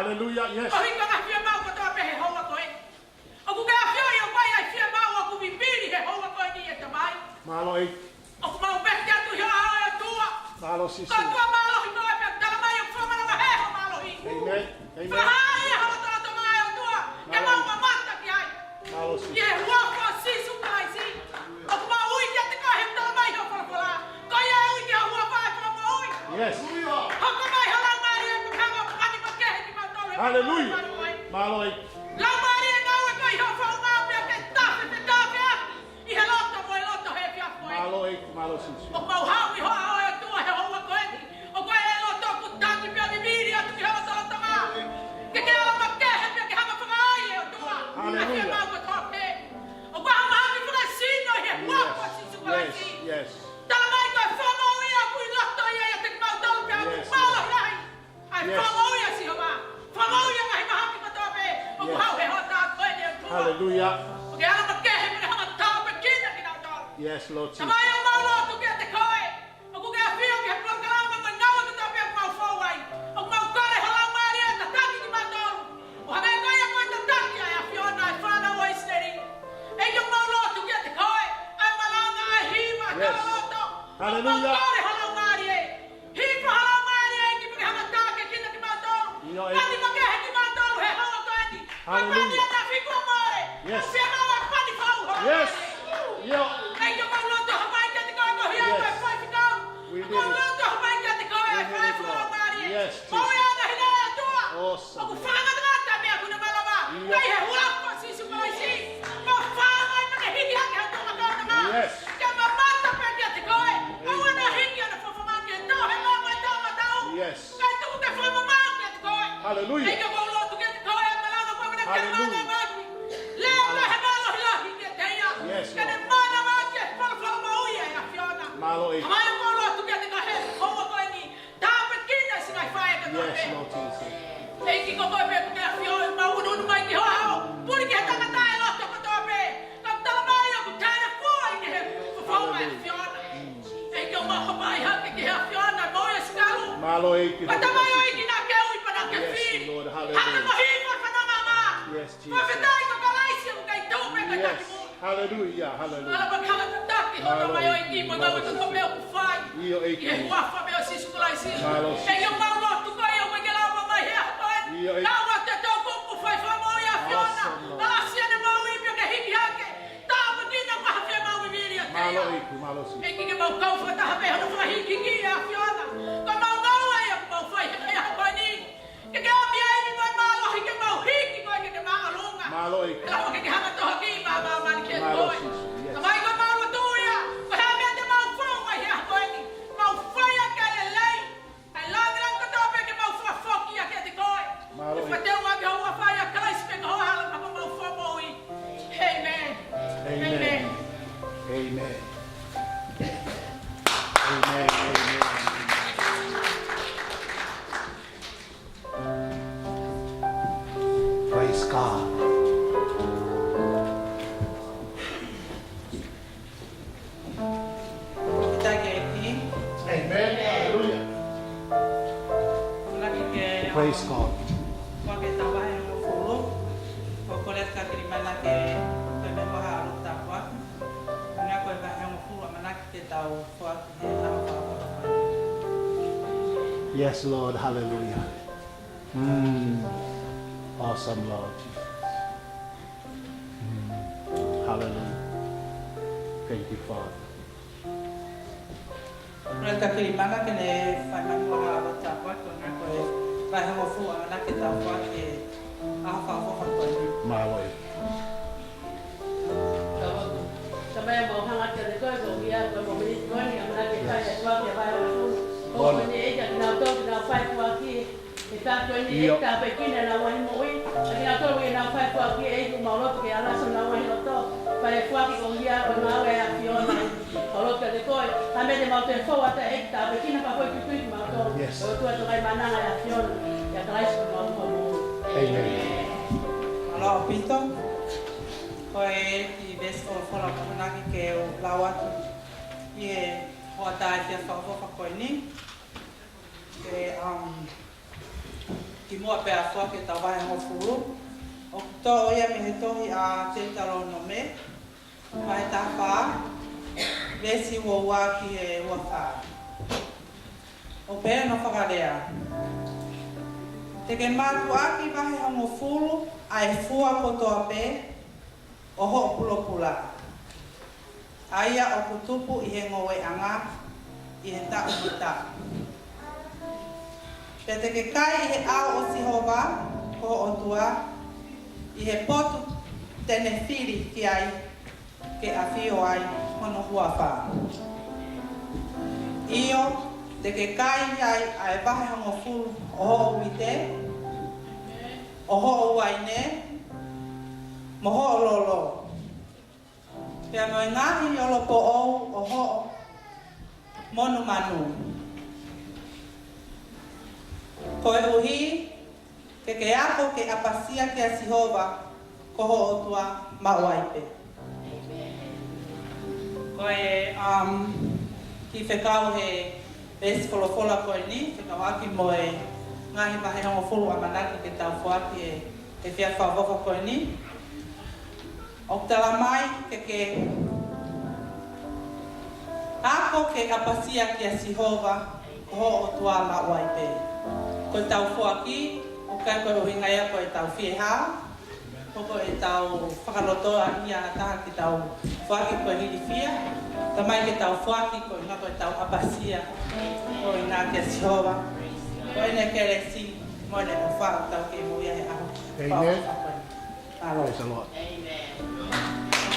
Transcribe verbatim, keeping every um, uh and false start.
Hallelujah, yes. ʻOku ʻi ai e ngaahi fiemaʻu kotoa pē he houa ko eni. ʻOku ke ʻafioʻi ʻoku ʻi ai e fiemaʻu ʻoku vivili he houa ko eni, ʻe Tamai. Mālō ʻEiki. ʻOku mau pehē atu ʻi he ʻao ʻo e ʻOtua. Mālō Sīsū. Ko e ʻOtua mālohi koe pea tala mai ʻoku fakamanavahē hoʻo mālohi. Amen. Amen. Fakahā ʻa e lotolotonga ʻa e ʻOtua ke mau mamata ki ai. Mālō Sīsū. ʻI he huafa ʻo Sīsū Kalaisi. ʻOku mau ui kiate koe he tala mai hoʻo folofola. Ko ia ʻe ui ki he huafa ʻe fakamoʻui. Yes. Hoko mai ho Laumālie ʻo hanga ʻo pani makehe kimautolu he Hallelujah. Mālō ʻEiki. Laumālie ngāue koe ʻi hoʻo founga pea ke tafe, ke tafe ʻaki ʻi he loto mo e loto he efiafi ko eni. Mālō ʻEiki, mālō Sīsū. ʻOku mau haʻu ʻi ho ʻao ʻe ʻOtua he houa ko eni. ʻOku ʻi ai e loto ʻoku tangi pea vivili atu ki ho lotolotonga. Ke ke ala makehe pea ke hanga ʻo fakaai ʻe ʻOtua. Hallelujah. ʻA e fiemaʻu kotoa pē. ʻOku ʻi ai ha mahaki fakasino ʻi he huafa ʻo Sīsū Kalaisi. Yes, yes. Tala mai ko e fakamoʻui ʻoku ʻi loto ia ʻiate kimautolu pea ʻoku Yes, mālohi lahi. ʻA e Yes. fakamoʻui ʻa Sihova. Fakamoʻui ʻa e ngaahi mahaki kotoa pē ʻoku Yes. haʻu he hoʻatā ko eni ʻe ʻOtua. Hallelujah. ʻOku ke ala makehe mo ke hanga ʻo tāpuekina kinautolu. Yes, Lord Jesus. Tamai, ʻoku mau lotu kiate koe. ʻOku ke ʻafio ki he polokalama mo e ngāue kotoa pē ʻoku mau fou ai. ʻOku mau kole ho Laumālie ʻo tataki kimautolu. ʻO hangē ko ia ko e tataki ʻa e ʻAfiona ʻa e fānau ʻa ʻIsileli. ʻEiki, ʻoku mau lotu kiate koe. ʻA e malanga, ʻa e hiva, ʻa e Yes. kava loto. Hallelujah. ʻOku mau kole ho Laumālie. Hifo ho Laumālie ʻEiki pea ke hanga ʻo tāpuekina kimautolu. ʻIo, ʻEiki. Pani makehe kimautolu he houa ko eni. Hallelujah. Pani ʻa e tafi kuo mole. Yes. ʻA e fiemaʻu ʻa e pani fau ho Yes. Laumālie. ʻIo. ʻEiki, ʻoku mau lotu ʻo hapai kiate koe ko e hia Yes. ko e faifekau. We ʻOku mau need it. lotu ʻo hapai kiate koe ʻa e We need it, faifekau Lord. Laumālie. Yes, Mau Jesus. ia na hina e tua. Awesome. ʻOku fakangatangata meʻa ʻoku ne malava. ʻIo. ʻI he huafa ʻo Sīsū Kalaisi. Mau fānau mai pea ke hiki hake ha tō makautama. Yes. Ke mamata pē kiate koe. ʻOua naʻa hiki ʻa e fofonga ke tō he loto mo e tō matau. Yes. Kae tuku ke fakamamaʻu kiate koe. Hallelujah. ʻEiki, ʻoku mau lotu kiate koe ʻa e malanga ko ena ke Hallelujah. manavahē. Lea mai he mālohi lahi kiate ia. Yes, Ke ne Lord. manavahē ki he folofola moʻui ʻa e ʻAfiona. Mālō ʻEiki. Tamai, ʻoku mau lotu kiate koe he houa ko eni. Tāpuekina siʻi ngaahi faʻē kotoa Yes, pē. Lord Jesus. ʻEiki, ko koe pē ʻoku ke ʻafioʻi, mau ʻunuʻunu mai ki ho ʻao. Puli ki he tangata ʻi loto kotoa pē. Ka tala mai ʻoku taʻeʻaonga ʻi he fofonga ʻo e ʻAfiona. ʻEiki, ʻoku mau hapai hake ki he ʻAfiona, mau ia sikalu. Mālō ʻEiki. Ka tala mai ʻEiki naʻa ke ui pea naʻa ke Yes, fili. Lord. Hallelujah. Hata mo hifo fanongo mai. Yes, Jesus. Fakafetaʻi ko Kalaisi ʻoku kei tuʻu pē ko e Yes. taki muʻa. Hallelujah, hallelujah. Ala pē ke hanga ʻo tataki hono Mālō mai ʻEiki. ʻEiki, mo e ngāue Mālō kotoa pē ʻEiki. ʻoku fai. ʻIo ʻEiki. ʻI he huafa pē ʻo Sīsū Kalaisi. Mālō ʻEiki, ʻoku mau lotu ko ia ʻoku ke lava mai he ʻaho ko eni. ʻIo ʻEiki. Lava ʻa e toʻukupu fai fakamoʻui ʻa e ʻAfiona. Awesome, Lord. Lava siʻene moʻui pea ke hiki hake. Tāpuekina mo ha fiemaʻu vivili ʻiate ia. Mālō ʻEiki, mālō Sīsū. ʻEiki, ke mau kau fakataha pē hono fakahikihiki ʻa e ʻAfiona. Ko ʻemau ngāue ia ʻoku mau fai he ʻaho ko eni. Ke ke ʻomi ʻa e ivi mo e mālohi ke mau hiki koe ke ke māʻolunga. Mālō ʻEiki. Ke lava ke ke hanga ʻo tohoakiʻi mai ʻa māmani kiate Mālō koe. Sīsū, yes. Tamai, ko ʻemau lotu ia, ko e hā meʻa te mau fou ai he ʻaho ko eni. Mau fai ʻaki ʻa e lelei, ʻa e lāngilangi kotoa pē ke mau fakafoki ʻaki kiate koe. Mālō ʻEiki. Ke fakateunga ki ho huafa ʻia Kalaisi pē ko ho ʻAlo pea ko homau Fakamoʻui. ʻĒmeni. ʻĒmeni. ʻĒmeni. ʻĒmeni. ʻĒmeni. Praise God. Kita ke ki. Amen. Hallelujah. Laki ke, Praise God. Ko e tau vahe hongofulu. Ko e kole atu kia Kilimana ke toe memoa ha ʻalu tāpuaki. Ko e vahe hongofulu ʻamanaki ke tau foaki he ʻaho ko eni. Yes, Lord. Hallelujah. Mm. Awesome, Lord Jesus. Mm. Hallelujah. Thank you, Father. Laka Kilimana ke ne fai mai muʻa ha ʻalu tāpuaki, ko e vahe hongofulu ʻamanaki ke tau foaki he ʻaho ko eni. Mālō ʻEiki. Tamai, mau hanga kiate koe, ko ia ko e miniti ko eni, ʻamanaki ke fai ʻa e foaki he vahe hongofulu. Ko eni ʻEiki, ʻa kinautolu ʻoku nau fai foaki he ʻaho ko eni, ʻEiki, tāpuekina ʻenau ngaahi moʻui. ʻA kinautolu ʻoku nau fai foaki, ʻEiki, mau lotu ke ala ʻenau ngaahi loto. Fai foaki ko ia ko e ngāue ʻa e ʻAfiona. Mau lotu kiate koe, hā meʻa te mau toe fou atu ai, ʻEiki, tāpuekina pea foaki atu kimautolu. Yes. Ko e ʻOtua Tamai Maʻananga ʻa e ʻAfiona, ʻia Kalaisi ko homau Fakamoʻui. Amen. Mālō ʻaupito. Ko e kiʻi veesi folofola ʻoku ou ʻamanaki ke u lau atu ʻi he hoʻatā ʻi he efiafi fakaʻofoʻofa ko eni. Ke, um, Kimuʻa pea foaki ʻetau vahe hongofulu, ʻoku toʻo ia mei he tohi ʻa Teutalōnome, vahe taha fā, veesi ua ua ki he ua fā. ʻOku pehē hono fakalea: Te ke mātuʻaki vahe hongofulu ʻa e fua kotoa pē ʻo hoʻo pulopula, ʻa ia ʻoku tupu ʻi he ngoueʻanga ʻi he taʻu mo e taʻu. Pea te ke kai ʻi he ʻao ʻo Sihova ko ho ʻOtua, ʻi he potu te ne fili ki ai ke ʻafio ai hono huafa. ʻIo, te ke kai ai ʻa e vahe hongofulu ʻo hoʻo uite, ʻo hoʻo uaine, mo hoʻo lolo, pea mo e ngaahi olopoʻou ʻo hoʻo monumanu, koeʻuhi ke ke ako ke ʻapasia kia Sihova ko ho ʻOtua maʻu ai pē. Ko e, um, kiʻi fekau he veesi folofola ko eni, fekauʻaki mo e ngaahi vahe hongofulu ʻamanaki ke tau foaki he, he efiafi Fakafofonga ko eni. ʻOku tala mai ke ke ako ke ʻapasia kia Sihova ko ho ʻOtua maʻu ai pē. Ko ʻetau foaki, ʻoku ʻikai ko e ʻuhinga ia ko ʻetau fie hao, ko ʻetau fakalotoa ia ha taha ke tau foaki ko e hilifia, ka ʻoku ʻikai ke tau foaki ko e ʻuhinga ko ʻetau ʻapasia ko e ʻuhinga kia Sihova. Ko ʻene kelesi mo ʻene ʻofa ʻoku tau kei moʻui ai he ʻaho. Amen. Faʻa ʻofa ko eni. Alo. Praise the Lord. Amen.